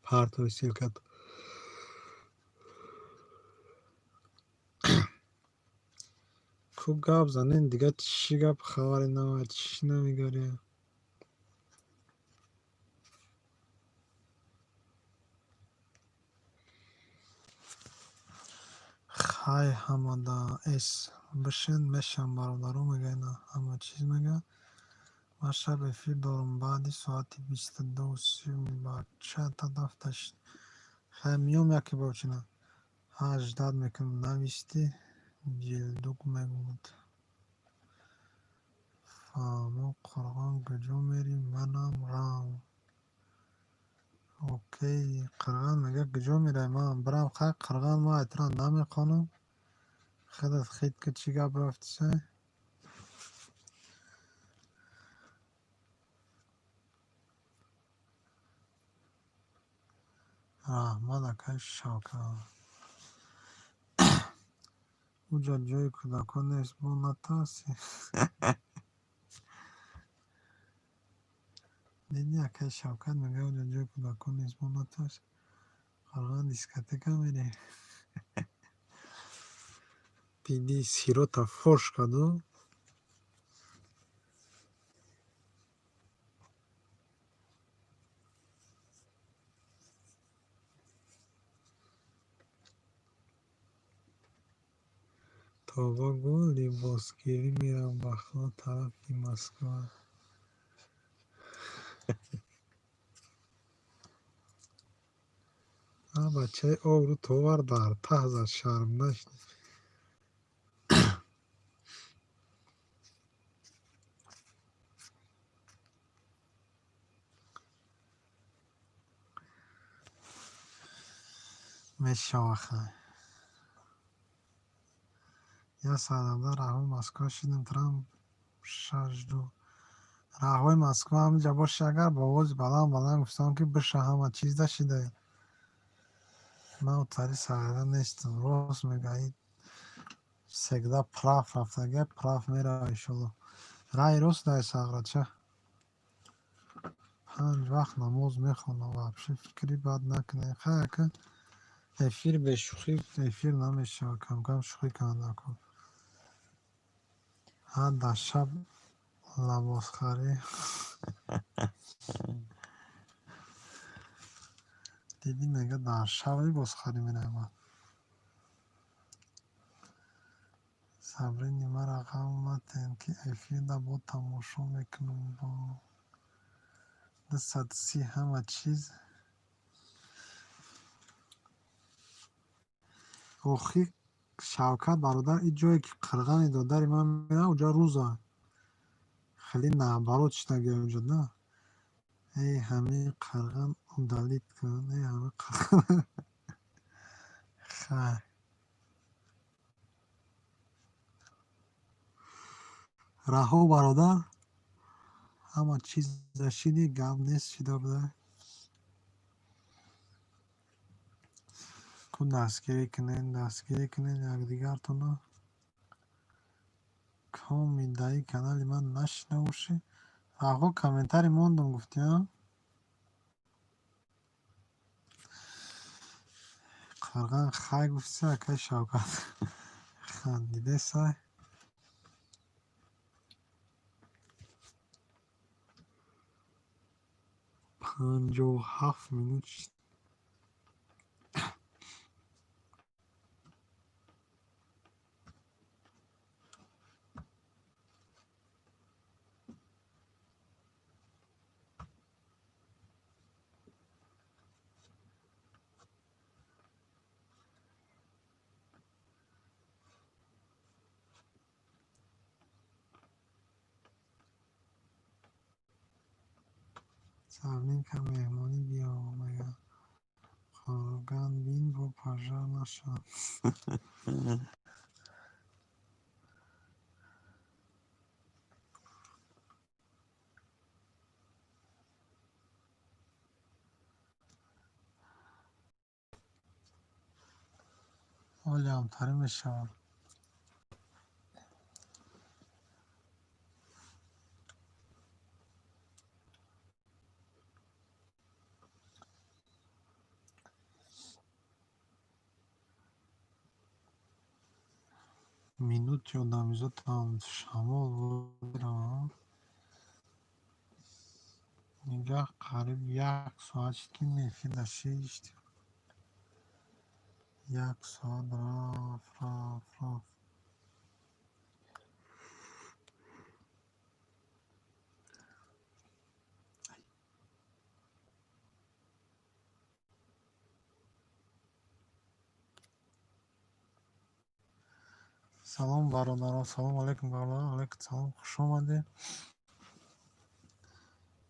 партои ссылкат. Ку гап занем, дига чӣ гап, хабаре нава, чӣ намегарӣ? Хай, ҳамада эс бишин, мешам, бародаро, мега, ина ҳама чиз мега. Ман шаб эфир дорам баъди соати 22:30. Бача, та дафташ. Хай, миём яке бочина. Ҳа, ждать мекунам, нависти, ҷилдук мегӯяд. Фаҳмо, Қурғон, куҷо мерӣ? Манам рам. Окей, Қирған мега, куҷо меравӣ? Манам бирам. Хай, Қирған, ман айтра намехонам. Худат хит ки, чӣ гап рафтисай? Раҳмат, акай Шавкат. Уҷа ҷои кӯдакон нест, бо натарсӣ. Дидӣ, акай Шавкат мега, уҷа ҷои кӯдакон нест, бо натарсӣ. Қирған, дискотека мерем. Дидӣ, сирота фош карду. Тобо гу, либосгирӣ мерам, ба худо, тарафи Москва. А бачаи обрӯ товар дар таҳ зад, шармда шуд. Мешава, хай. Я саҳнада раҳои Москва шидам, трам шажду. Раҳои Москва ҳаминҷа боши, агар бо овози баланд баланд гуфтам, ки биша, ҳама чиз дашида. Ман утари саҳна нестам. Рост мега, всегда прав рафтага, прав мерава, иншолло. Раи рост дай, сағрача. Панҷ вақт намоз мехонам, вообще фикри бад накунед. Хай, ака, эфир бе шӯхӣ эфир намешавад, камкам шӯхӣ кунанд дар кор. Ҳа, дар шаб лабосхарӣ дидӣ, мега дар шаб либосхарӣ меравад. Сабрини мара ғам натен, ки эфирда бо тамошо мекунам бо 230 ҳама чиз. Охи, Шавкат бародар, и ҷое ки қирғани додари ман меравад, уҷа рӯза. Хеле наоборот шидаги уҷа, да? Эй, ҳамин қирған удалить кун, эй ҳамин қирған. Хай. Раҳо бародар, ҳама чиз шиди, гап нест шида буда. Ку дастгирӣ кунед, дастгирӣ кунед якдигартонро. Коми даи канали ман нашида бошӣ. Раҳо, комментарий мондум гуфтӣ, а? Қирған хай гуфтӣ, акай Шавкат. Хандидесай. 57 минут шид. Сабринка меҳмонӣ биё, мега. Қурган бин бо пажар нашавад. Олиамтарӣ мешавад. Минути одамизодам шамол бурам. Нигаҳ, қариб як соат шид, ки эфирда шиштем. Як соат рафт, рафт, рафт. Салом, бародарон, салом алейкум, бародарон, алейкум салом, хуш омадед.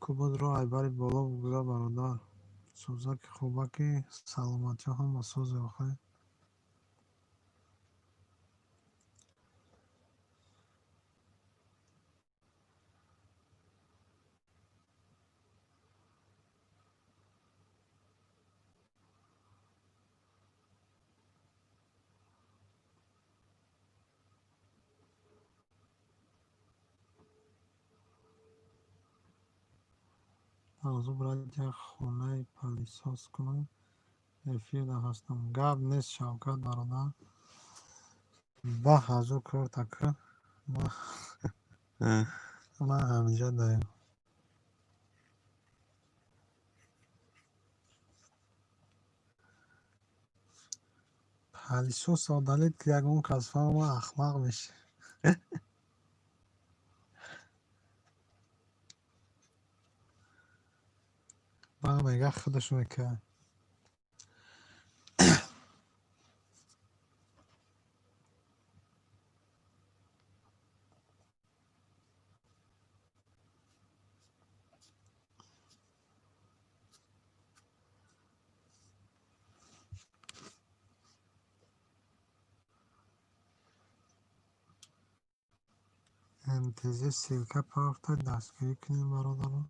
Кубодро айбари боло бугузар, бародар. Сӯзаки хубаки, саломатиҳо ҳама созе охир. Орзу брат, як хонаи пылесос кунам. Эфирда ҳастам. Гап нест, Шавкат бародар. Ба ҳазур корта кун. Ман ҳаминҷа даем. Пылесос удалить, ягон кас фаҳма, ахмақ мешӣ. Ба мега худаш мекард. МТЗ ссылка пафта, дастгирӣ кунем, бародарон.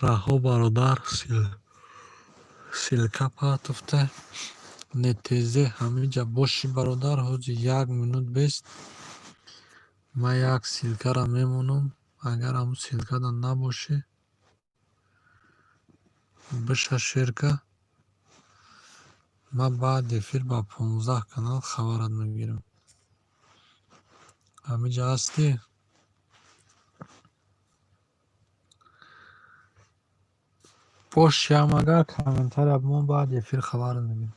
Раҳо, бародар, ссылка патуфта. Не, тезе ҳамиҷа бошӣ, бародар, ҳози як минут бест. Ман як ссылкаро мемонам. Агар ҳамун ссылкада набошӣ, биша, шерка. Ман баъди эфир ба 15 канал хабарат мегирам. Ҳамиҷа ҳастӣ? Бошиам, агар комментария бимон, баъди эфир хабарат мегирам.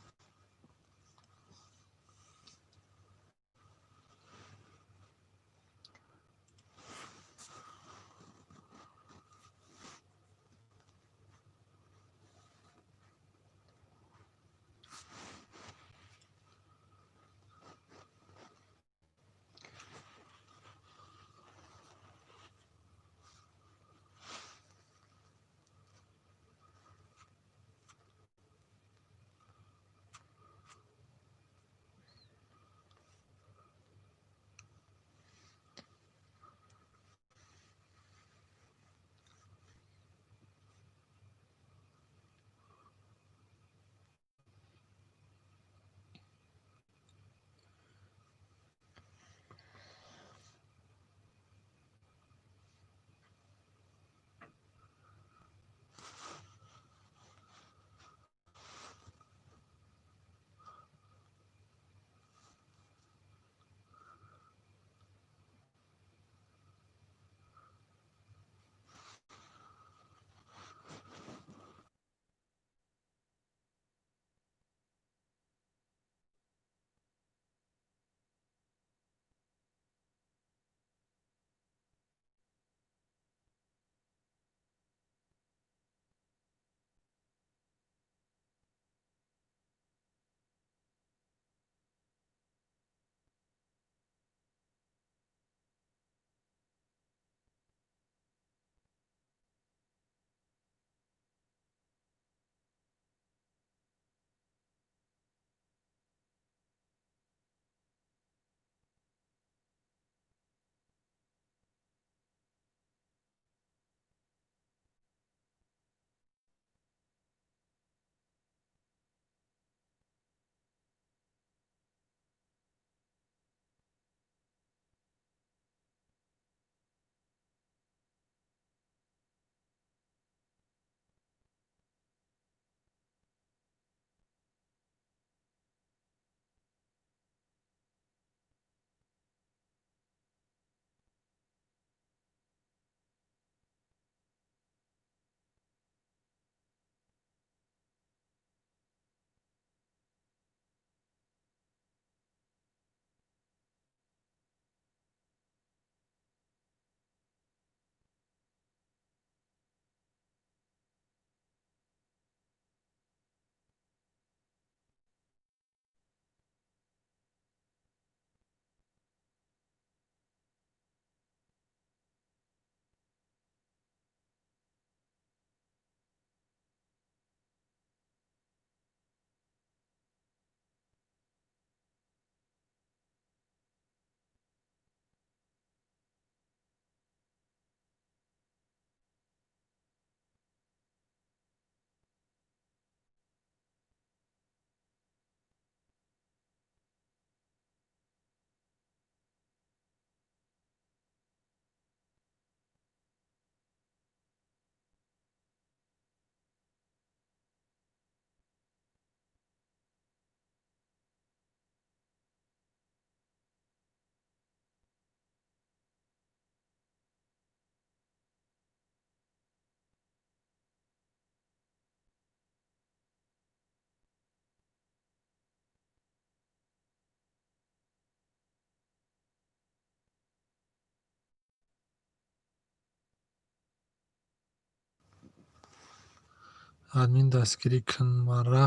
Админ, дастгирӣ кун мара.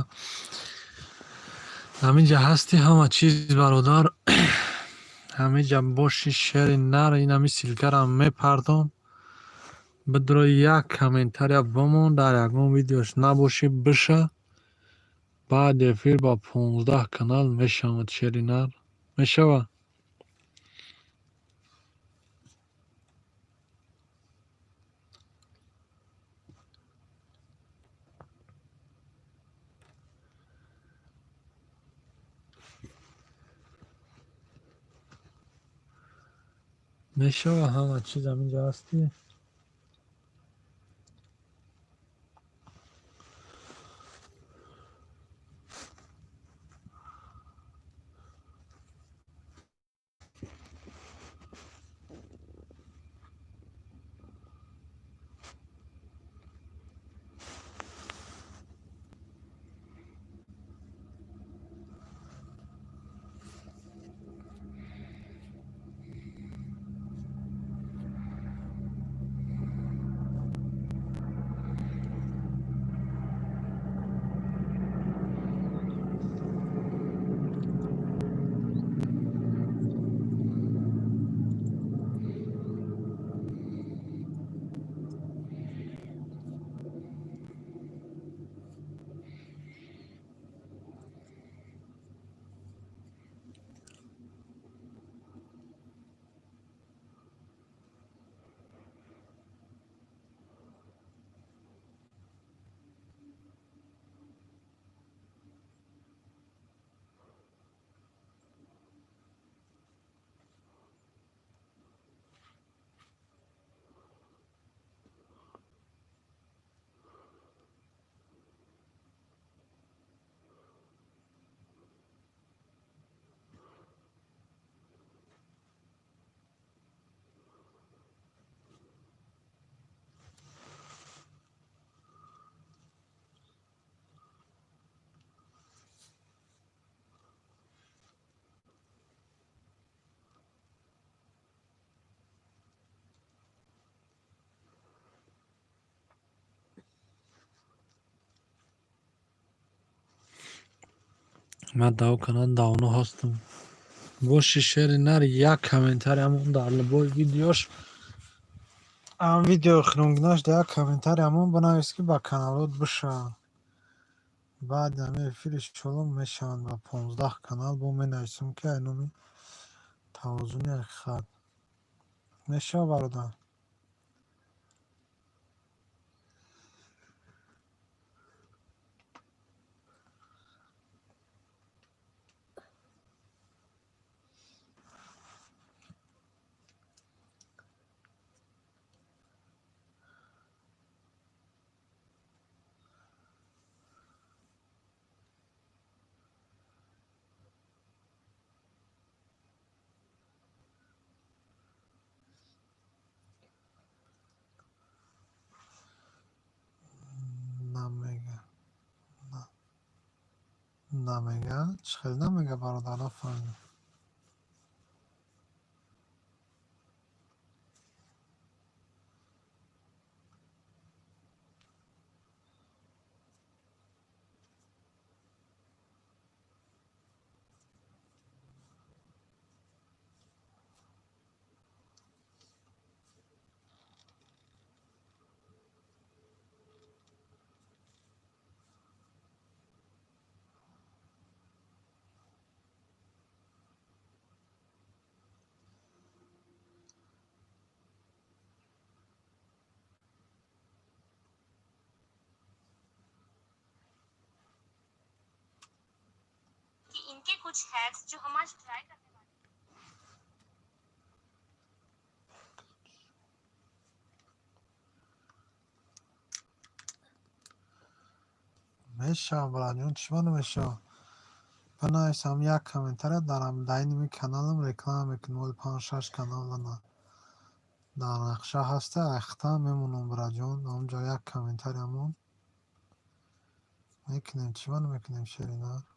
Ҳаминҷа ҳастӣ, ҳама чиз, бародар. Ҳаминҷа боши, шери нар, ин ҳами ссылкаро мепардом. Бидро, як комментария бимон, дар ягон видеош набошӣ, биша. Баъди эфир ба 15 канал мешавад, шери нар. Мешавад? Мешава, ҳама чиз ҳаминҷо ҳастӣ. Ман даво канал давно ҳастам. Боши, шери нар, як комментарий ҳамон дар любой видеош, ам видеои хиронгинаш да як комментарий ҳамон бинавис, ки ба каналот бишаванд. Баъди ҳамин эфир иншоалло мешаванд ба 15 канал. Бо менависам, ки ай номи Тавозуни ҳақиқат мешавад, бародар. Намега, намега, чӣ хел намега, бародар, нафаҳмидам. कि इनके कुछ हैक्स जो हम आज ट्राई करने वाले Мешавад, бародарҷон, чӣ ба намешавад? Бинависам як комментария дар даиними каналам, реклама мекунем. Оли панҷ шаш канал дар нақша ҳаста, айхта мемонам, бираҷон. Ҳамҷо як комментариямон мекунем. Чӣ ба намекунем, шеринар?